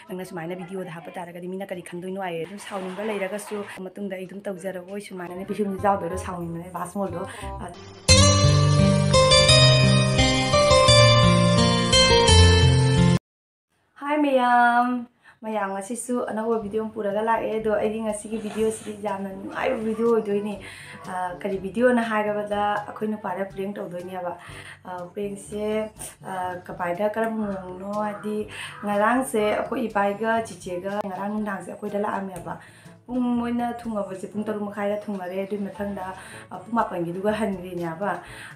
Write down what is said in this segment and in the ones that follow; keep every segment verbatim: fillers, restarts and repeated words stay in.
ꯅꯪꯅ ꯁꯨꯃꯥꯏꯅ ꯚꯤꯗꯤꯑꯣꯗ ꯍꯥꯞꯄ ꯇꯥꯔꯒꯗꯤ ꯃꯤꯅ ꯀꯔꯤ ꯈꯟꯗꯣꯏꯅꯣ ꯍꯥꯏꯌꯦ꯫ ꯑꯗꯨꯝ ꯁꯥꯎꯅꯤꯡꯕ ꯂꯩꯔꯒꯁꯨ ꯃꯇꯨꯡꯗ ꯑꯩ ꯑꯗꯨꯝ ꯇꯧꯖꯔꯛꯑꯣꯏ꯫ ꯁꯨꯃꯥꯏꯅꯅꯦ ꯄꯤꯁꯨꯝꯁꯦ ꯆꯥꯎꯗꯣꯏꯔꯣ ꯁꯥꯎꯅꯤꯡꯕꯅꯦ ꯚꯥꯁꯃꯣꯜꯗꯣ꯫ ꯑ, ꯍꯥꯏ ꯃꯌꯥꯝ, ꯃꯌꯥꯝ ꯉꯁꯤꯁꯨ ꯑꯅꯧꯕ ꯚꯤꯗꯤꯑꯣ ꯑꯃ ꯄꯨꯔꯒ ꯂꯥꯛꯑꯦ꯫ ꯑꯗꯣ ꯑꯩꯒꯤ ꯉꯁꯤꯒꯤ ꯚꯤꯗꯤꯑꯣꯁꯤꯗꯤ ꯌꯥꯝꯅ ꯅꯨꯡꯉꯥꯏꯕ ꯚꯤꯗꯤꯑꯣ ꯑꯣꯏꯗꯣꯏꯅꯤ꯫ ꯑ, ꯀꯔꯤ ꯚꯤꯗꯤꯑꯣꯅ ꯍꯥꯏꯔꯕꯗ ꯑꯩꯈꯣꯏ ꯅꯨꯄꯥꯗ ꯄ꯭ꯔꯦꯡ ꯇꯧꯗꯣꯏꯅꯦꯕ꯫ ꯑ, ꯄ꯭ꯔꯦꯡꯁꯦ, ꯑ, ꯀꯃꯥꯏꯅ, ꯀꯔꯝꯕ ꯃꯑꯣꯡꯅꯣ ꯍꯥꯏꯗꯤ ꯉꯔꯥꯡꯁꯦ ꯑꯩꯈꯣꯏ ꯏꯕꯥꯏꯒ ꯆꯤꯆꯦꯒ ꯉꯔꯥꯡ ꯅꯨꯡꯗꯥꯡꯁꯦ ꯑꯩꯈꯣꯏꯗ ꯂꯥꯛꯑꯝꯃꯦꯕ꯫ ꯄꯨꯡ ꯃꯣꯏꯅ ꯊꯨꯡꯉꯕꯁꯦ ꯄꯨꯡ ꯇꯔꯨꯛ ꯃꯈꯥꯏꯗ ꯊꯨꯡꯉꯔꯦ꯫ ꯑꯗꯨꯒꯤ ꯃꯊꯪꯗ, ꯑ, ꯄꯨꯡ ꯃꯥꯄꯟꯒꯤꯗꯨꯒ ꯍꯟꯈ꯭ꯔꯤꯅꯦꯕ꯫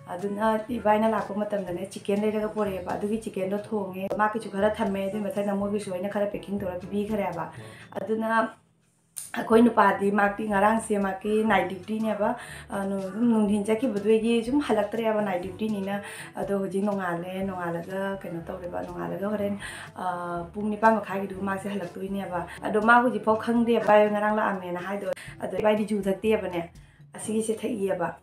ꯑꯗꯨꯅ ꯏꯕꯥꯏꯅ ꯂꯥꯛꯄ ꯃꯇꯝꯗꯅꯦ ꯆꯤꯀꯦꯟ ꯂꯩꯔꯒ ꯄꯣꯔꯛꯑꯦꯕ꯫ ꯑꯗꯨꯒꯤ ꯆꯤꯀꯦꯟꯗꯣ ꯊꯣꯡꯉꯦ꯫ ꯃꯥꯒꯤꯁꯨ ꯈꯔ ꯊꯝꯃꯦ꯫ ꯑꯗꯨꯒꯤ ꯃꯊꯪꯗ ꯃꯣꯏꯒꯤꯁꯨ ꯑꯩꯅ ꯈꯔ ꯄꯦꯛꯀꯤꯡ ꯇꯧꯔ ꯄꯤꯕꯤꯈ꯭ꯔꯦꯕ꯫ ꯑꯗꯨꯅ ꯑꯩꯈꯣꯏ ꯅꯨꯄꯥꯗꯤ ꯃꯥꯒꯤ ꯉꯔꯥꯡꯁꯦ ꯃꯥꯒꯤ ꯅꯥꯏꯠ ꯗ꯭ꯌꯨꯇꯤꯅꯦꯕ꯫ ꯑ, ꯅꯨ-, ꯑꯗꯨꯝ ꯅꯨꯡꯊꯤꯟ ꯆꯠꯈꯤꯕꯗꯨꯗꯒꯤ ꯁꯨꯝ ꯍꯜꯂꯛꯇ꯭ꯔꯦꯕ ꯅꯥꯏꯠ ꯗ꯭ꯌꯨꯇꯤꯅꯤꯅ꯫ ꯑꯗꯣ ꯍꯧꯖꯤꯛ ꯅꯣꯡꯉꯥꯜꯂꯦ꯫ ꯅꯣꯡꯉꯥꯜꯂꯒ ꯀꯩꯅꯣ ꯇꯧꯔꯦꯕ꯫ ꯅꯣꯡꯉꯥꯜꯂꯒ ꯍꯣꯔꯦꯟ, ꯑ, ꯄꯨꯡ ꯅꯤꯄꯥꯟ ꯃꯈꯥꯏꯒꯤꯗꯨ ꯃꯥꯁꯦ ꯍꯜꯂꯛꯇꯣꯏꯅꯦꯕ꯫ ꯑꯗꯣ ꯃꯥ ꯍꯧꯖꯤꯛꯐꯥꯎ ꯈꯪꯗꯦꯕ, ꯏꯕꯥꯏ ꯉꯔꯥꯡ ꯂꯥꯛꯑꯝꯃꯦꯅ ꯍꯥꯏꯗꯣ꯫ ꯑꯗꯣ ꯏꯕꯥꯏꯗꯤ ꯖꯨ ꯊꯛꯇꯦꯕꯅꯦ꯫ ꯑꯁꯤꯒꯤꯁꯦ ꯊꯛꯏꯑꯕ꯫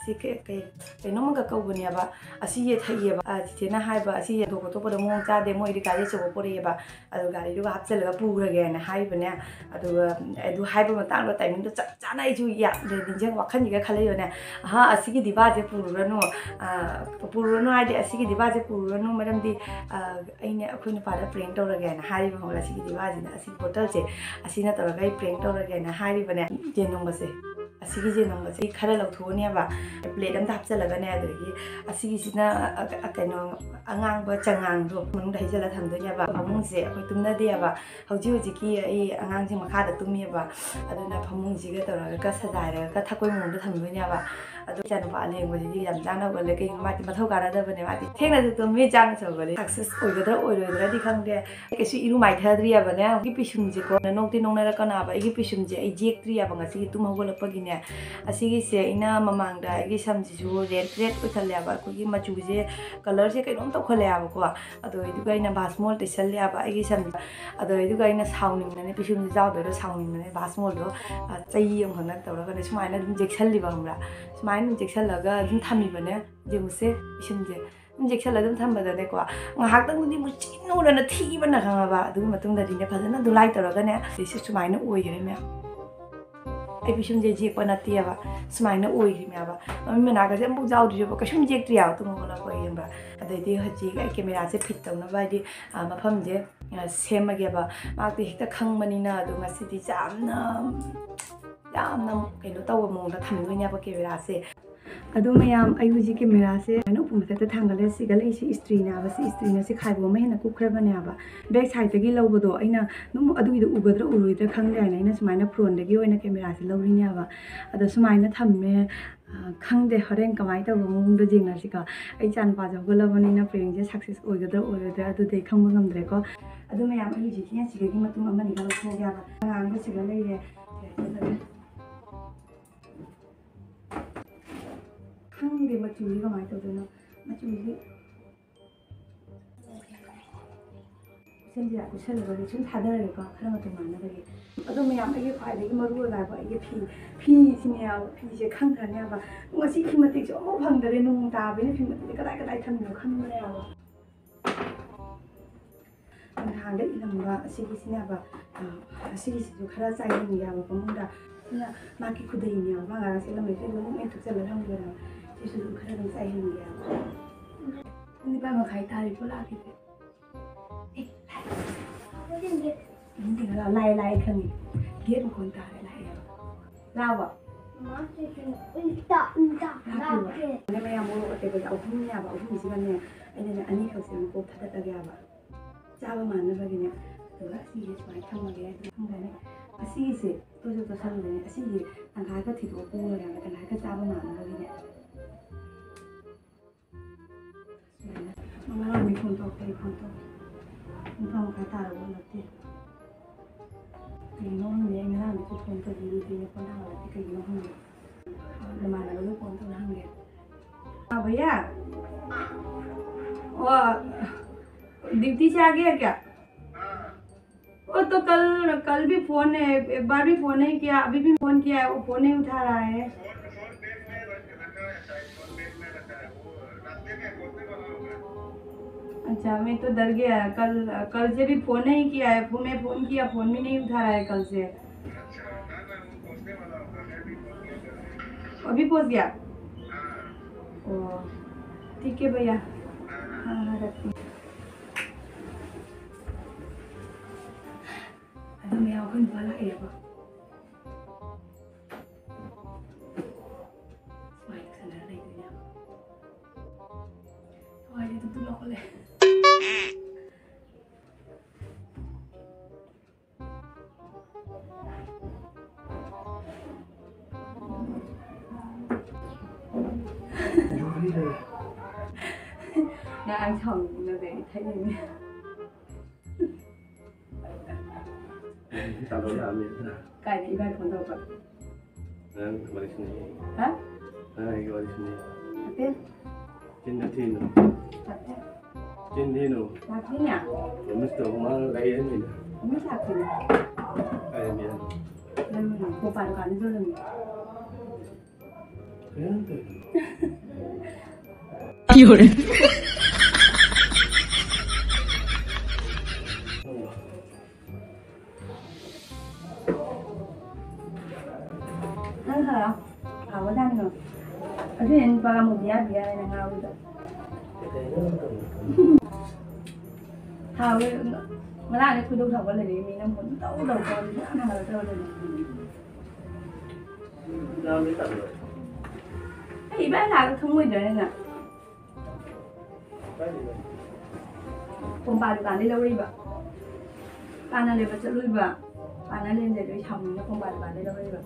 ꯁꯤ ꯀꯩ-, ꯀꯩ-, ꯀꯩꯅꯣꯝꯃꯒ ꯀꯧꯕꯅꯦꯕ꯫ ꯑꯁꯤꯁꯦ ꯊꯛꯏꯑꯕ꯫ ꯑ, ꯆꯤꯆꯦꯅ ꯍꯥꯏꯕ, "ꯑꯁꯤꯁꯦ ꯑꯇꯣꯞ ꯑꯇꯣꯞꯄꯗ ꯃꯑꯣꯡ ꯆꯥꯗꯦ, ꯃꯣꯏꯗꯤ ꯒꯥꯔꯤ ꯑꯆꯧꯕ ꯄꯨꯔꯛꯑꯦꯕ꯫ ꯑꯗꯨ ꯒꯥꯔꯤꯗꯨꯒ ꯍꯥꯞꯆꯤꯜꯂꯒ ꯄꯨꯈ꯭ꯔꯒꯦꯅ" ꯍꯥꯏꯕꯅꯦ꯫ ꯑꯗꯨꯒ ꯑꯗꯨ ꯍꯥꯏꯕ ꯃꯇꯥꯡꯗꯣ ꯇꯥꯏꯃꯤꯡꯗꯣ ꯆꯞ ꯆꯥꯅ ꯑꯩꯁꯨ ꯌꯥ-, ꯅꯤꯡꯁꯤꯡ ꯋꯥꯈꯜꯁꯤꯒ ꯈꯜꯂꯛꯏꯕꯅꯦ꯫ "ꯑꯍꯥ, ꯑꯁꯤꯒꯤ ꯗꯤꯕꯥꯁꯦ ꯄꯨꯔꯨꯔꯅꯨ, ꯑ, ꯄꯨꯔꯨꯔꯅꯨ ꯍꯥꯏꯗꯤ ꯑꯁꯤꯒꯤ ꯗꯤꯕꯥꯁꯦ ꯄꯨꯔꯨꯔꯅꯨ, ꯃꯔꯝꯗꯤ, ꯑ, ꯑꯩꯅ ꯑꯩꯈꯣꯏ ꯅꯨꯄꯥꯗ ꯄ꯭ꯔꯦꯡ ꯇꯧꯔꯒꯦꯅ" ꯍꯥꯏꯔꯤꯕ ꯈꯪꯕ꯭ꯔꯥ? ꯑꯁꯤꯒꯤ ꯗꯤꯕꯥꯁꯤꯅ, ꯑꯁꯤꯒꯤ ꯕꯣꯇꯜꯁꯦ, ꯑꯁꯤꯅ ꯇꯧꯔꯒ ꯑꯩ ꯄ꯭ꯔꯦꯡ ꯇꯧꯔꯒꯦꯅ ꯍꯥꯏꯔꯤꯕꯅꯦ꯫ ꯌꯦꯟ ꯊꯣꯡꯕꯁꯦ, ꯑꯁꯤꯒꯤ ꯌꯦꯟ ꯊꯣꯡꯕꯁꯦ ꯑꯩ ꯈꯔ ꯂꯧꯊꯣꯛꯑꯅꯦꯕ, ꯄ꯭ꯂꯦꯠ ꯑꯝꯗ ꯍꯥꯞꯆꯤꯜꯂꯒꯅꯦ꯫ ꯑꯗꯒꯤ ꯑꯁꯤꯒꯤꯁꯤꯅ, ꯑ, ꯑ, ꯀꯩꯅꯣ, ꯑꯉꯥꯡꯕ ꯆꯉꯥꯡꯗꯣ ꯃꯅꯨꯡꯗ ꯍꯩꯖꯤꯜꯂ ꯊꯝꯗꯣꯏꯅꯦꯕ꯫ ꯐꯃꯨꯡꯁꯦ ꯑꯩꯈꯣꯏ ꯇꯨꯝꯅꯗꯦꯕ꯫ ꯍꯧꯖꯤꯛ ꯍꯧꯖꯤꯛꯀꯤ ꯑꯩ ꯑꯉꯥꯡꯁꯤꯡ ꯃꯈꯥꯗ ꯇꯨꯝꯃꯦꯕ꯫ ꯑꯗꯨꯅ ꯐꯃꯨꯡꯁꯤꯒ ꯇꯧꯔꯒ ꯁꯖꯥꯏꯔꯒ ꯊꯛꯄꯩ ꯃꯑꯣꯡꯗ ꯊꯝꯗꯣꯏꯅꯦꯕ꯫ ꯑꯗꯣ ꯏꯆꯥꯅꯨꯄꯥ ꯑꯂꯦꯡꯕꯁꯤꯗꯤ ꯌꯥꯝ ꯆꯥꯅ ꯍꯧꯒꯠꯂꯦ꯫ ꯀꯩꯒꯤꯅꯣ, ꯃꯥꯗꯤ ꯃꯊꯧ ꯀꯥꯟꯅꯗꯕꯅꯦ꯫ ꯃꯥꯗꯤ ꯊꯦꯡꯅꯁꯨ ꯇꯨꯝꯃꯤ, ꯆꯥꯅꯁꯨ ꯍꯧꯒꯠꯂꯤ꯫ ꯁꯛꯁꯦꯁ ꯑꯣꯏꯒꯗ꯭ꯔꯥ ꯑꯣꯏꯔꯣꯏꯗ꯭ꯔꯥꯗꯤ ꯈꯪꯗꯦ꯫ ꯀꯩꯁꯨ ꯏꯔꯨ ꯃꯥꯏꯊꯗ꯭ꯔꯤꯑꯕꯅꯦ꯫ ꯑꯩꯒꯤ ꯄꯤꯁꯨꯝꯁꯦꯀꯣ, ꯅꯣꯛꯇꯤ ꯅꯣꯛꯅꯔꯛꯀꯅꯣꯕ, ꯑꯩꯒꯤ ꯄꯤꯁꯨꯝꯁꯦ ꯑꯩ ꯌꯦꯛꯇ꯭ꯔꯤꯑꯕ ꯉꯁꯤꯒꯤ ꯇꯨꯝ ꯍꯧꯒꯠꯂꯛꯄꯒꯤꯅꯦ꯫ ꯑꯁꯤꯒꯤꯁꯦ ꯑꯩꯅ ꯃꯃꯥꯡꯗ ꯑꯩꯒꯤ ꯁꯝꯁꯤꯁꯨ ꯔꯦꯠ ꯔꯦꯠ ꯑꯣꯏꯈꯠꯂꯦꯕ꯫ ꯑꯩꯈꯣꯏꯒꯤ ꯃꯆꯨꯁꯦ, ꯀꯂꯔꯁꯦ ꯀꯩꯅꯣꯝ ꯇꯧꯈꯠꯂꯛꯑꯦꯕꯀꯣ꯫ ꯑꯗꯣ ꯑꯗꯨꯒ ꯑꯩꯅ ꯚꯥꯁꯃꯣꯜ ꯇꯩꯁꯜꯂꯦꯕ ꯑꯩꯒꯤ ꯁꯝꯗ꯫ ꯑꯗꯣ ꯑꯗꯨꯒ ꯑꯩꯅ ꯁꯥꯎꯅꯤꯡꯗꯅ, ꯄꯤꯁꯨꯝꯁꯦ ꯆꯥꯎꯗꯣꯏꯔꯣ ꯁꯥꯎꯅꯤꯡꯗꯅ ꯚꯥꯁꯃꯣꯜꯗꯣ, ꯑ, ꯆꯩ ꯑꯃꯈꯛꯅ ꯇꯧꯔꯒꯅꯦ ꯁꯨꯃꯥꯏꯅ ꯑꯗꯨꯝ ꯌꯦꯛꯁꯜꯂꯤꯕ, ꯈꯪꯕ꯭ꯔꯥ? ꯁꯨꯃꯥꯏꯅ ꯑꯗꯨꯝ ꯌꯦꯛꯁꯜꯂꯒ ꯑꯗꯨꯝ ꯊꯝꯃꯤꯕꯅꯦ꯫ ꯌꯦꯡꯉꯨꯁꯦ, ꯄꯤꯁꯨꯝꯁꯦ꯫ ꯏꯟꯖꯦꯛꯁꯟ ꯑꯗꯨꯝ ꯊꯝꯕꯗꯅꯦꯀꯣ, ꯉꯥꯏꯍꯥꯛꯇꯪꯗꯨꯗꯤ ꯃꯨꯁꯤꯟ ꯃꯨꯔꯅ ꯊꯤꯕꯅ ꯈꯪꯉꯕ꯫ ꯑꯗꯨꯒꯤ ꯃꯇꯨꯡꯗꯗꯤꯅꯦ, ꯐꯖꯅ ꯗꯨꯂꯥꯏ ꯇꯧꯔꯒꯅꯦ, ꯁꯤꯁꯨ ꯁꯨꯃꯥꯏꯅ ꯑꯣꯏꯈ꯭ꯔꯦ ꯃꯌꯥꯝ꯫ ꯑꯩ ꯄꯤꯁꯨꯝꯁꯦ ꯌꯦꯛꯄ ꯅꯠꯇꯦꯕ, ꯁꯨꯃꯥꯏꯅ ꯑꯣꯏꯈ꯭ꯔꯤꯅꯦꯕ꯫ ꯃꯃꯤꯠ ꯃꯅꯥꯒꯁꯦ ꯑꯃꯨꯛ ꯌꯥꯎꯗ꯭ꯔꯤꯕ, ꯀꯩꯁꯨꯝ ꯌꯦꯛꯇ꯭ꯔꯤ ꯍꯥꯏꯕ, ꯇꯨꯝ ꯍꯧꯒꯠꯂꯛꯄ ꯌꯦꯡꯕ꯫ ꯑꯗꯩꯗꯤ ꯍꯧꯖꯤꯛ ꯑꯩ ꯀꯦꯃꯦꯔꯥꯁꯦ ꯐꯤꯠ ꯇꯧꯅꯕ ꯍꯥꯏꯗꯤ, ꯑ, ꯃꯐꯝꯁꯦ, ꯑ, ꯁꯦꯝꯃꯒꯦꯕ꯫ ꯃꯍꯥꯛꯇꯤ ꯍꯦꯛꯇ ꯈꯪꯕꯅꯤꯅ꯫ ꯑꯗꯣ ꯉꯁꯤꯗꯤ ꯌꯥꯝꯅ, ꯌꯥꯝꯅ ꯀꯩꯅꯣ ꯇꯧꯕ ꯃꯑꯣꯡꯗ ꯊꯝꯗꯣꯏꯅꯦꯕ ꯀꯦꯃꯦꯔꯥꯁꯦ꯫ ꯑꯗꯣ ꯃꯌꯥꯝ, ꯑꯩ ꯍꯧꯖꯤꯛ ꯀꯦꯃꯦꯔꯥꯁꯦ ꯁꯨꯃꯥꯏꯅ ꯎꯄꯨ ꯃꯊꯛꯇ ꯊꯥꯡꯒꯠꯂꯦ꯫ ꯁꯤꯒ ꯂꯩꯁꯤ ꯏꯁꯇ꯭ꯔꯤꯅꯦꯕ, ꯁꯤ ꯏꯁꯇ꯭ꯔꯤꯅ ꯁꯤ ꯈꯥꯏꯕꯣꯝ ꯑꯃ ꯍꯦꯟꯅ ꯀꯨꯞꯈ꯭ꯔꯕꯅꯦꯕ꯫ ꯕꯦꯛ ꯁꯥꯏꯠꯇꯒꯤ ꯂꯧꯕꯗꯣ ꯑꯩꯅ ꯑꯗꯨꯝ ꯑꯗꯨꯒꯤꯗꯣ ꯎꯒꯗ꯭ꯔꯥ ꯎꯔꯣꯏꯗ꯭ꯔꯥ ꯈꯪꯗꯦ ꯍꯥꯏꯅ ꯑꯩꯅ ꯁꯨꯃꯥꯏꯅ ꯐ꯭ꯔꯣꯟꯗꯒꯤ ꯑꯣꯏꯅ ꯀꯦꯃꯦꯔꯥꯁꯦ ꯂꯧꯔꯤꯅꯦꯕ꯫ ꯑꯗꯣ ꯁꯨꯃꯥꯏꯅ ꯊꯝꯃꯦ꯫ ꯑ, ꯈꯪꯗꯦ, ꯍꯣꯔꯦꯟ ꯀꯃꯥꯏꯅ ꯇꯧꯕ ꯃꯑꯣꯡꯗꯣ ꯌꯦꯡꯅꯁꯤꯀꯣ꯫ ꯑꯩ ꯏꯆꯥ ꯅꯨꯄꯥꯁꯦ ꯍꯧꯒꯠꯂꯕꯅꯤꯅ ꯄ꯭ꯔꯦꯡꯁꯦ ꯁꯛꯁꯦꯁ ꯑꯣꯏꯒꯗ꯭ꯔꯥ ꯑꯣꯏꯔꯣꯏꯗ꯭ꯔꯥ ꯑꯗꯨꯗꯤ ꯑꯩ ꯈꯪꯕ ꯉꯝꯗ꯭ꯔꯦꯀꯣ꯫ ꯑꯗꯨ ꯃꯌꯥꯝ, ꯑꯩ ꯍꯧꯖꯤꯛꯀꯤ ꯁꯤꯗꯒꯤ ꯃꯇꯨꯝ ꯑꯃꯅꯤꯒ ꯂꯧꯊꯣꯛꯑꯒꯦꯕ꯫ ꯑꯉꯥꯡꯕꯁꯤꯒ ꯂꯩꯔꯦ꯫ ꯈꯪꯗꯦ ꯃꯆꯨꯁꯤ ꯀꯃꯥꯏꯅ ꯇꯧꯗꯣꯏꯅꯣ꯫ ꯃꯆꯨꯁꯤ ꯀꯨꯞꯁꯟꯁꯤꯔꯥ? ꯀꯨꯞꯁꯜꯂꯒꯗꯤ ꯁꯨꯝ ꯊꯥꯗꯔꯒꯦꯀꯣ, ꯈꯔ ꯃꯇꯧ ꯃꯥꯟꯅꯕꯒꯤ꯫ ꯑꯗꯣ ꯃꯌꯥꯝ, ꯑꯩꯒꯤ ꯈ꯭ꯋꯥꯏꯗꯒꯤ ꯃꯔꯨ ꯑꯣꯏꯕ ꯍꯥꯏꯕꯨ ꯑꯩꯒꯤ ꯐꯤ, ꯐꯤꯁꯤꯅꯦꯕ꯫ ꯐꯤꯁꯦ ꯈꯪꯈ꯭ꯔꯅꯦꯕ꯫ ꯉꯁꯤ ꯐꯤ ꯃꯇꯦꯛꯁꯨ ꯑꯃꯐꯥꯎ ꯐꯪꯗꯔꯦ, ꯅꯣꯡ ꯇꯥꯕꯅꯤꯅ ꯐꯤ ꯃꯇꯦꯛꯁꯦ ꯀꯗꯥꯏ ꯀꯗꯥꯏ ꯊꯝꯃꯤꯅꯣ ꯈꯪꯗ꯭ꯔꯦꯕ꯫ ꯅꯍꯥꯟꯗ ꯏꯜꯂꯝꯕ ꯑꯁꯤꯒꯤꯁꯤꯅꯦꯕ, ꯑ, ꯑꯁꯤꯒꯤꯁꯤꯁꯨ ꯈꯔ ꯆꯥꯏꯍꯟꯒꯦꯕ ꯐꯃꯨꯡꯗ꯫ ꯁꯤꯅ ꯃꯥꯒꯤ ꯈꯨꯗꯩꯅꯦꯕ, ꯃꯥ ꯉꯔꯥꯡ ꯁꯦꯠꯂꯝꯃꯦ, ꯁꯤ ꯑꯗꯨꯝ ꯍꯦꯛ ꯊꯨꯞꯆꯜꯂ ꯊꯝꯈꯤꯕꯅꯦꯕ꯫ ꯁꯤꯁꯨ ꯑꯗꯨꯝ ꯈꯔ ꯑꯗꯨꯝ ꯆꯥꯏꯍꯟꯒꯦꯕ꯫ ꯄꯨꯡ ꯅꯤꯄꯥꯟ ꯃꯈꯥꯏ ꯇꯥꯔꯦ, ꯄꯣ ꯂꯥꯛꯈꯤꯗ꯭ꯔꯦ꯫ ꯑꯦ, ꯂꯥꯛꯑꯦ꯫ ꯂꯥꯛꯑꯦ, ꯂꯥꯛꯑꯦ, ꯈꯪꯉꯤ꯫ ꯒꯦꯠ ꯃꯈꯣꯟ ꯇꯥꯔꯦ, ꯂꯥꯛꯑꯦꯕ꯫ ꯂꯥꯛꯑꯕꯣ? ꯂꯥꯛꯈꯤꯕ꯫ ꯃꯌꯥꯝ ꯃꯣꯔꯣꯛ ꯑꯇꯦꯛꯄꯁꯦ ꯑꯍꯨꯝꯅꯦꯕ, ꯑꯍꯨꯝꯁꯤꯒꯅꯦ ꯑꯩꯅꯅꯦ ꯑꯅꯤꯈꯛꯁꯦ ꯃꯀꯣꯛ ꯊꯥꯗꯠꯂꯒꯦꯕ꯫ ꯆꯥꯕ ꯃꯥꯟꯅꯕꯒꯤꯅꯦ꯫ ꯑꯗꯨꯒ ꯑꯁꯤꯁꯦ ꯁꯨꯃꯥꯏꯅ ꯊꯝꯃꯒꯦ꯫ ꯑꯗꯨꯒ ꯈꯪꯗꯦꯅꯦ꯫ ꯑꯁꯤꯒꯤꯁꯦ ꯇꯣꯏꯁꯨ ꯇꯣꯠꯁꯜꯂꯨꯗꯅꯦ꯫ ꯑꯁꯤꯁꯦ ꯇꯪꯈꯥꯏꯒ ꯊꯤꯗꯣꯛꯑ ꯄꯨꯔꯒꯦꯕ, ꯇꯪꯈꯥꯏꯒ ꯆꯥꯕ ꯃꯥꯟꯅꯕꯒꯤꯅꯦ꯫ ꯁꯨꯃꯥꯏꯅ꯫ ꯉꯔꯥꯡꯗꯤ ꯐꯣꯟ ꯇꯧꯔꯛꯇꯦ, ꯑꯩ ꯐꯣꯟ ꯇꯧꯔꯛꯇꯦ꯫ ꯄꯨꯡ ꯇꯔꯥ ꯃꯈꯥꯏ ꯇꯥꯔꯕ ꯍꯜꯂꯛꯇꯦ꯫ ꯀꯩꯒꯤꯅꯣ ꯈꯪꯗꯦ꯫ ꯑꯩ ꯉꯔꯥꯡꯗꯤ ꯐꯣꯟ ꯇꯧꯕꯤꯔꯨꯗꯦꯅꯦ, ꯐꯣꯟ ꯍꯜꯂꯛꯇꯦ꯫ ꯀꯩꯒꯤꯅꯣ ꯈꯪꯗꯦ꯫ ꯅꯃꯥꯟꯅꯕꯗꯣ ꯐꯣꯟ ꯇꯧꯔ ꯍꯪꯒꯦ꯫ हाँ भैया। ओ, दीप्ति से आ गया क्या? वो तो कल, कल भी फोन है, एक बार भी फोन नहीं किया, अभी भी फोन किया है, वो फोन नहीं उठा रहा है। अच्छा, मैं तो डर गया। कल, कल से भी फोन नहीं किया है। मैं फोन किया, फोन भी नहीं उठा रहा है कल से। अभी पहुंच गया? ओ, ठीक है भैया। हाँ, हाँ, रखती हूँ। ꯑꯗꯨ ꯃꯌꯥꯝ ꯑꯩꯈꯣꯏ ꯅꯨꯄꯥ ꯂꯥꯛꯑꯦꯕ꯫ ꯁꯨꯃꯥꯏꯅ ꯇꯧꯁꯟꯅꯔ ꯂꯩꯗꯣꯏꯅꯦꯕ꯫ ꯊꯋꯥꯏꯁꯦ ꯗꯨꯞ ꯗꯨꯞ ꯂꯥꯎꯈꯠꯂꯦ꯫ ꯉꯔꯥꯡ ꯁꯥꯎꯅꯤꯡꯕꯗ ꯑꯩ ꯊꯛꯏꯅꯦ꯫ ꯇꯥꯗꯧ ꯌꯥꯝꯃꯦ꯫ ꯀꯥꯏꯗ ꯏꯕꯥꯅꯤ ꯐꯣꯟ ꯇꯧꯔꯛꯄ? ꯅꯪ ꯋꯥꯔꯤ ꯁꯥꯟꯅꯩ꯫ ꯍꯥ? ꯅꯪ ꯑꯩꯒ ꯋꯥꯔꯤ ꯁꯥꯟꯅꯩ꯫ ꯅꯠꯇꯦ꯫ ꯆꯤꯟꯗ ꯊꯤꯅꯨ꯫ ꯅꯠꯇꯦ꯫ ꯆꯤꯟ ꯊꯤꯅꯨ꯫ ꯂꯥꯛꯇꯣꯏꯅꯦ꯫ ꯄ꯭ꯔꯣꯃꯤꯁ ꯇꯧ, ꯃꯥ ꯂꯩꯔꯅꯤꯅ꯫ ꯄ꯭ꯔꯣꯃꯤꯁ ꯂꯥꯛꯇꯣꯏꯅꯦ꯫ ꯀꯥꯏꯗꯅꯣ? ꯅꯪ ꯀꯣꯄꯥ ꯗꯨꯀꯥꯟꯗ ꯆꯠꯂꯅꯤ꯫ ꯀꯩꯅꯣ ꯇꯧꯔꯤꯗꯨꯕꯣ? ꯌꯣꯔꯦ꯫ ꯅꯪ ꯈꯔ ꯍꯥꯎꯕꯖꯥꯠꯅꯤꯉꯣ꯫ ꯑꯗꯨꯏꯅꯦ ꯅꯨꯄꯥ ꯑꯃꯨꯕꯤ ꯌꯥꯕꯤ ꯌꯥꯔꯦꯅ ꯉꯥꯎꯔꯤꯗꯣ꯫ ꯍꯥꯎꯋꯦ꯫ ꯉꯔꯥꯡꯗꯩ ꯈꯣꯏꯗꯧ ꯁꯥꯎꯒꯠ ꯂꯩꯔꯦ꯫ ꯃꯤ ꯅꯪ ꯐꯣꯟ ꯇꯧ ꯇꯧ ꯇꯧ ꯌꯥꯝ ꯍꯥꯏꯕ ꯇꯧꯔ ꯂꯩꯔꯦ꯫ ꯑꯩ ꯏꯕꯥꯅꯤ ꯂꯥꯛꯑꯒ ꯈꯪꯉꯣꯏꯗ꯭ꯔꯅꯦ ꯅꯪ? ꯀꯣꯝꯄꯥ ꯗꯨꯀꯥꯟꯗꯩ ꯂꯧꯔꯛꯏꯕ꯫ ꯄꯥꯅ ꯂꯩꯕ ꯆꯠꯂꯨꯏꯕ꯫ ꯄꯥꯅ ꯂꯩꯔꯝꯗꯦ ꯑꯗꯨ ꯑꯩ ꯁꯥꯎꯅꯤꯡꯅ ꯀꯣꯝꯄꯥ ꯗꯨꯀꯥꯟꯗꯩ ꯂꯧꯔꯛꯏꯕ꯫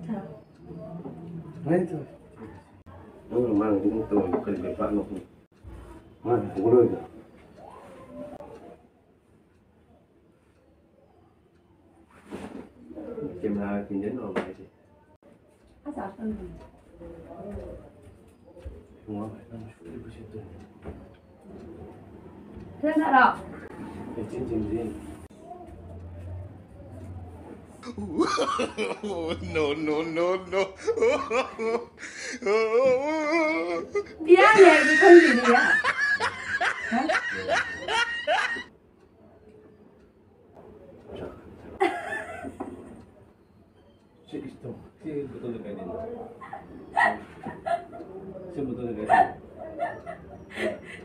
ꯍꯥ? ꯅꯪꯅ ꯃꯥꯡꯉꯤꯗꯨ ꯅꯪ ꯇꯧꯔꯤꯗꯣ ꯀꯔꯤ ꯂꯩꯕꯥꯛꯅꯣ? ꯃꯥꯅ ꯍꯧꯒꯠꯂꯣꯏꯗ꯫ ꯀꯦꯃꯦꯔꯥꯒ ꯈꯤꯟꯖꯤꯟ ꯂꯣꯏꯔꯝꯕ ꯍꯥꯏꯁꯦ꯫ ꯑꯁ, ꯑꯁ, ꯑꯁ꯫ ꯏꯕꯨꯡꯉꯣ, ꯅꯪ ꯁꯨꯔꯤꯕꯁꯤ ꯑꯗꯨꯅꯤ꯫ ꯐꯖꯅ ꯊꯥꯔꯛꯑꯣ꯫ ꯑꯩ ꯆꯤꯟ ꯆꯤꯟꯁꯤ꯫ No, no, no, no. ꯄꯤꯌꯥꯅꯦ ꯍꯥꯏꯗꯤ ꯈꯪꯗꯦꯅꯦ ꯌꯥ꯫ ꯍꯥ? ꯁꯤ ꯏꯁꯇꯣ ꯁꯤ ꯕꯣꯇꯜꯗ ꯀꯥꯏꯗꯩꯅꯣ? ꯁꯤ ꯕꯣꯇꯜꯗ ꯀꯥꯏꯗꯩꯅꯣ?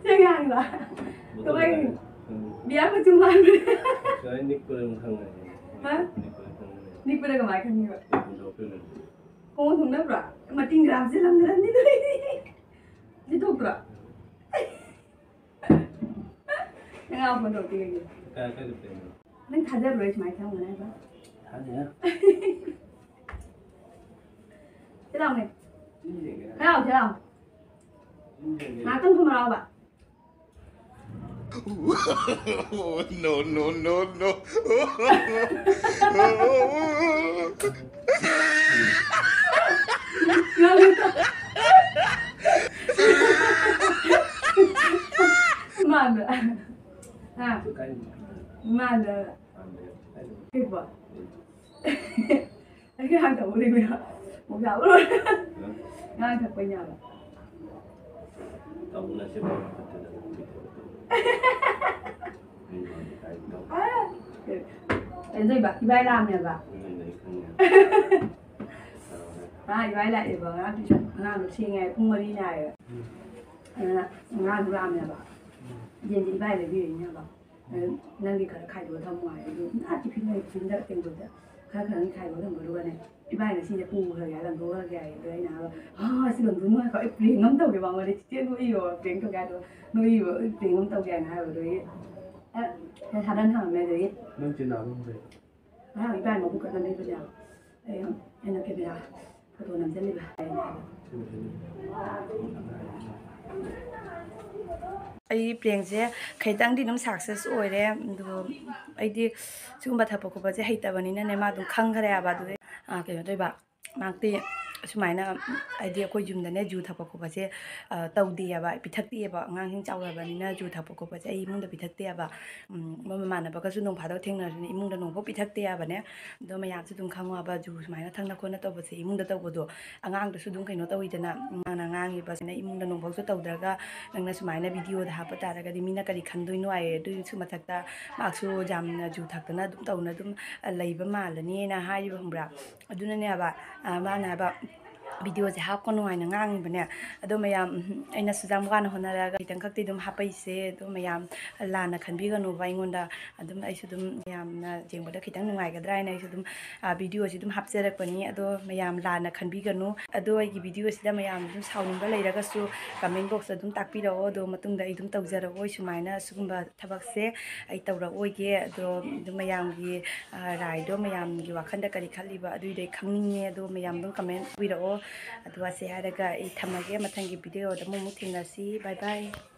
ꯁꯤ ꯑꯉꯥꯡꯗꯣ ꯀꯃꯥꯏꯅ ꯕꯤꯌꯥ ꯃꯆꯨ ꯃꯥꯟꯕꯅꯦ꯫ ꯁꯨꯃꯥꯏꯅ ꯅꯤꯛꯄꯗ ꯑꯗꯨꯝ ꯈꯪꯒꯅꯤ꯫ ꯍꯥ? ꯅꯤꯛꯄꯗ ꯈꯪꯒꯅꯤ꯫ ꯅꯤꯛꯄꯗ ꯀꯃꯥꯏꯅ ꯈꯪꯉꯤꯕ? ꯍꯨꯟꯗꯣꯛꯄꯤꯔꯝꯃꯦ꯫ ꯈꯣꯡ ꯊꯨꯡꯅꯕ꯭ꯔꯣ? ꯃꯇꯤꯡ ꯒ꯭ꯔꯥꯝꯁꯦ ꯂꯪꯅꯔꯝꯅꯤ ꯅꯣꯏꯗꯤ꯫ ꯂꯤꯊꯣꯛꯇ꯭ꯔꯣ? ꯅꯪ ꯉꯥ ꯐꯣꯟ ꯇꯧꯔꯛꯇꯦ ꯀꯩꯒꯤꯅꯣ? ꯀꯥꯏ ꯀꯥꯏꯗ ꯄꯨꯔꯤꯅꯣ? ꯅꯪ ꯊꯥꯖꯕ꯭ꯔꯣ ꯑꯩ ꯁꯨꯃꯥꯏꯅ ꯊꯝꯒꯅꯤ ꯍꯥꯏꯕ? ꯊꯥꯖꯩ꯫ ꯁꯤ ꯂꯥꯎꯅꯦ꯫ ꯁꯤ ꯌꯦꯡꯒꯦ꯫ ꯈꯔ ꯂꯥꯎ, ꯈꯔ ꯂꯥꯎ꯫ ꯁꯤ ꯌꯦꯡꯒꯦ꯫ ꯉꯥꯏꯍꯥꯛꯇꯪ ꯊꯝꯃꯛꯑꯣꯕ꯫ No, no, no, no. ꯃꯥꯟꯕ꯭ꯔꯥ? ꯍꯥ? ꯀꯥꯏ? ꯃꯥꯟꯕ꯭ꯔꯥ? ꯄꯥꯝꯗꯦ꯫ ꯀꯥꯏꯗ? ꯀꯩꯕꯣ? ꯑꯩ ꯉꯔꯥꯡ ꯇꯧꯕꯅꯦ ꯃꯌꯥꯝ꯫ ꯑꯃꯨꯛ ꯌꯥꯎꯔꯣꯏ꯫ ꯉꯔꯥꯡ ꯊꯛꯄꯩꯅꯦ ꯍꯥꯏꯕ꯫ ꯇꯧꯅꯁꯦ ꯐꯠꯇꯦꯗ꯫ ꯀꯩꯅꯣ ꯇꯧꯕ, ꯏꯕꯥꯏ ꯂꯥꯛꯑꯝꯃꯦꯕ꯫ ꯉꯔꯥꯡ ꯏꯕꯥꯏ ꯂꯥꯛꯑꯦꯕ, ꯉꯔꯥꯡ ꯇꯨꯏꯁꯟ ꯑꯉꯥꯡꯗꯣ ꯊꯦꯡꯉꯦ ꯍꯥꯏ, ꯄꯨꯡ ꯃꯔꯤꯅꯦ ꯍꯥꯏꯌꯦ꯫ ꯑꯗꯨꯅ ꯉꯔꯥꯡꯗꯣ ꯂꯥꯛꯑꯝꯃꯦꯕ꯫ ꯌꯦꯟꯁꯦ ꯏꯕꯥꯏ ꯂꯩꯕꯤꯔꯛꯏꯅꯦꯕ꯫ ꯑꯗꯨ ꯅꯪꯒꯤ ꯈꯔ ꯈꯥꯏꯗꯣꯛꯑ ꯊꯝꯃꯣ ꯍꯥꯏ꯫ ꯑꯗꯨ ꯑꯥ ꯇꯤꯐꯤꯟ ꯂꯩ, ꯇꯤꯐꯤꯟꯗ ꯇꯦꯡꯀꯣꯠꯇ ꯈꯔ ꯈꯔ ꯈꯥꯏꯗꯣꯛꯑ ꯊꯝꯕꯗꯨꯒꯅꯦ, ꯏꯕꯥꯏ ꯉꯁꯤꯁꯦ ꯄꯨꯈ꯭ꯔꯒꯦ ꯍꯥꯏ, ꯂꯪꯊꯣꯛꯈ꯭ꯔꯒꯦ ꯍꯥꯏ꯫ ꯑꯗꯨ ꯑꯩꯅ ꯍꯥꯏꯕ, "ꯑꯥ, ꯁꯤ ꯂꯪꯊꯣꯛꯅꯨ ꯍꯥꯏꯀꯣ, ꯑꯩ ꯄ꯭ꯔꯦꯡ ꯑꯃ ꯇꯧꯒꯦ ꯃꯉꯣꯟꯗ, ꯆꯤꯆꯦ ꯅꯣꯛꯏꯌꯣ, ꯄ꯭ꯔꯦꯡ ꯇꯧꯒꯦ ꯍꯥꯏꯗꯣ, ꯅꯣꯛꯏꯌꯣ, ꯑꯩ ꯄ꯭ꯔꯦꯡ ꯑꯃ ꯇꯧꯒꯦ" ꯍꯥꯏꯅ ꯍꯥꯏꯕ꯫ ꯑꯗꯨꯒꯤ ꯑꯦ, ꯁꯥꯗꯟ ꯍꯪꯉꯝꯃꯦ꯫ ꯑꯗꯨꯒꯤ ꯅꯪ ꯆꯤꯟ ꯅꯥꯕ ꯍꯧꯔꯦ꯫ ꯉꯔꯥꯡ ꯏꯕꯥꯏ ꯃꯕꯨꯛ ꯀꯟꯅ ꯂꯩꯕꯅꯦꯕ꯫ ꯑꯩ, ꯑꯩꯅ ꯀꯦꯃꯦꯔꯥ ꯐꯣꯇꯣ ꯅꯝꯁꯤꯜꯂꯤꯕ꯫ ꯑꯩ ꯄ꯭ꯔꯦꯡꯁꯦ ꯈꯤꯇꯪꯗꯤ ꯑꯗꯨꯝ ꯁꯛꯁꯦꯁ ꯑꯣꯏꯔꯦ꯫ ꯑꯗꯨ ꯑꯩꯗꯤ ꯁꯤꯒꯨꯝꯕ ꯊꯛꯄ ꯈꯣꯠꯄꯁꯦ ꯍꯩꯇꯕꯅꯤꯅꯅꯦ, ꯃꯥ ꯑꯗꯨꯝ ꯈꯪꯈ꯭ꯔꯦ ꯍꯥꯏꯕ꯫ ꯑꯗꯨꯗꯩ, ꯑꯥ, ꯀꯩꯅꯣ ꯇꯧꯕ, ꯃꯍꯥꯛꯇꯤ ꯑꯁꯨꯃꯥꯏꯅ, ꯍꯥꯏꯗꯤ ꯑꯩꯈꯣꯏ ꯌꯨꯝꯗꯅꯦ ꯖꯨ ꯊꯛꯄ ꯈꯣꯠꯄꯁꯦ, ꯑ, ꯇꯧꯗꯦꯕ, ꯄꯤꯊꯛꯇꯦꯕ꯫ ꯑꯉꯥꯡꯁꯤꯡ ꯆꯥꯎꯔꯕꯅꯤꯅ ꯖꯨ ꯊꯛꯄ ꯈꯣꯠꯄꯁꯦ ꯑꯩ ꯏꯃꯨꯡꯗ ꯄꯤꯊꯛꯇꯦꯕ꯫ ꯎꯝ, ꯃꯣꯏ ꯃꯃꯥꯟꯅꯕꯒꯁꯨ ꯅꯣꯡ ꯐꯥꯗꯣꯛ ꯊꯦꯡꯅꯔꯁꯨꯅꯦ ꯏꯃꯨꯡꯗ ꯅꯣꯡꯐꯥꯎ ꯄꯤꯊꯛꯇꯦ ꯍꯥꯏꯕꯅꯦ꯫ ꯑꯗꯣ ꯃꯌꯥꯝꯁꯨ ꯑꯗꯨꯝ ꯈꯪꯉꯣ ꯍꯥꯏꯕ, ꯖꯨ ꯁꯨꯃꯥꯏꯅ ꯊꯛꯅ ꯈꯣꯠꯅ ꯇꯧꯕꯁꯦ ꯏꯃꯨꯡꯗ ꯇꯧꯕꯗꯣ ꯑꯉꯥꯡꯗꯁꯨ ꯑꯗꯨꯝ ꯀꯩꯅꯣ ꯇꯧꯋꯤꯗꯅ꯫ ꯑꯉꯥꯡꯅ ꯉꯥꯡꯉꯤꯕꯁꯤꯅ ꯏꯃꯨꯡꯗ ꯅꯣꯡꯐꯥꯎꯁꯨ ꯇꯧꯗ꯭ꯔꯒ ꯅꯪꯅ ꯁꯨꯃꯥꯏꯅ ꯚꯤꯗꯤꯑꯣꯗ ꯍꯥꯞꯄ ꯇꯥꯔꯒꯗꯤ ꯃꯤꯅ ꯀꯔꯤ ꯈꯟꯗꯣꯏꯅꯣ ꯍꯥꯏꯌꯦ꯫ ꯑꯗꯨꯒꯤꯁꯨ ꯃꯊꯛꯇ ꯃꯥꯁꯨ ꯌꯥꯝꯅ ꯖꯨ ꯊꯛꯇꯅ ꯑꯗꯨꯝ ꯇꯧꯅ ꯑꯗꯨꯝ ꯂꯩꯕ ꯃꯥꯜꯂꯅꯤꯅ ꯍꯥꯏꯔꯤꯕ, ꯈꯪꯕ꯭ꯔꯥ? ꯑꯗꯨꯅꯅꯦꯕ, ꯑ, ꯃꯥꯅ ꯍꯥꯏꯕ, "ꯚꯤꯗꯤꯑꯣꯁꯦ ꯍꯥꯞꯀꯅꯨ" ꯍꯥꯏꯅ ꯉꯥꯡꯉꯤꯕꯅꯦ꯫ ꯑꯗꯣ ꯃꯌꯥꯝ, ꯎꯝ, ꯑꯩꯅꯁꯨ ꯌꯥꯝ ꯋꯥꯅ ꯍꯣꯠꯅꯔꯒ ꯈꯤꯇꯪ ꯈꯛꯇꯤ ꯑꯗꯨꯝ ꯍꯥꯞꯄꯛꯏꯁꯦ꯫ ꯑꯗꯣ ꯃꯌꯥꯝ ꯂꯥꯟꯅ ꯈꯟꯕꯤꯒꯅꯨꯕ ꯑꯩꯉꯣꯟꯗ꯫ ꯑꯗꯨꯝ ꯑꯩꯁꯨ ꯑꯗꯨꯝ ꯃꯌꯥꯝꯅ ꯌꯦꯡꯕꯗ ꯈꯤꯇꯪ ꯅꯨꯡꯉꯥꯏꯒꯗ꯭ꯔꯥ ꯍꯥꯏꯅ ꯑꯩꯁꯨ ꯑꯗꯨꯝ, ꯑ, ꯚꯤꯗꯤꯑꯣꯁꯤ ꯑꯗꯨꯝ ꯍꯥꯞꯆꯔꯛꯄꯅꯤ꯫ ꯑꯗꯣ ꯃꯌꯥꯝ ꯂꯥꯟꯅ ꯈꯟꯕꯤꯒꯅꯨ꯫ ꯑꯗꯣ ꯑꯩꯒꯤ ꯚꯤꯗꯤꯑꯣꯁꯤꯗ ꯃꯌꯥꯝ ꯑꯗꯨꯝ ꯁꯥꯎꯅꯤꯡꯕ ꯂꯩꯔꯒꯁꯨ comment boxꯇ ꯑꯗꯨꯝ ꯇꯥꯛꯄꯤꯔꯛꯑꯣ꯫ ꯑꯗꯣ ꯃꯇꯨꯡꯗ ꯑꯩ ꯑꯗꯨꯝ ꯇꯧꯖꯔꯛꯑꯣꯏ ꯁꯨꯃꯥꯏꯅ ꯁꯤꯒꯨꯝꯕ ꯊꯕꯛꯁꯦ꯫ ꯑꯩ ꯇꯧꯔꯛꯑꯣꯏꯒꯦ꯫ ꯑꯗꯣ ꯑꯗꯨꯝ ꯃꯌꯥꯝꯒꯤ, ꯑ, ꯔꯥꯏꯗꯣ, ꯃꯌꯥꯝꯒꯤ ꯋꯥꯈꯜꯗ ꯀꯔꯤ ꯈꯜꯂꯤꯕ ꯑꯗꯨꯏꯗꯣ ꯑꯩ ꯈꯪꯅꯤꯡꯉꯦ꯫ ꯑꯗꯣ ꯃꯌꯥꯝ ꯑꯗꯨꯝ comment ꯇꯧꯕꯤꯔꯛꯑꯣ꯫ ꯑꯗꯣ ꯑꯁꯤ ꯍꯥꯏꯔꯒ ꯑꯩ ꯊꯝꯃꯒꯦ꯫ ꯃꯊꯪꯒꯤ ꯚꯤꯗꯤꯑꯣꯗ ꯑꯃꯨꯛ ꯑꯃꯨꯛ ꯊꯦꯡꯅꯁꯤ꯫ Bye bye꯫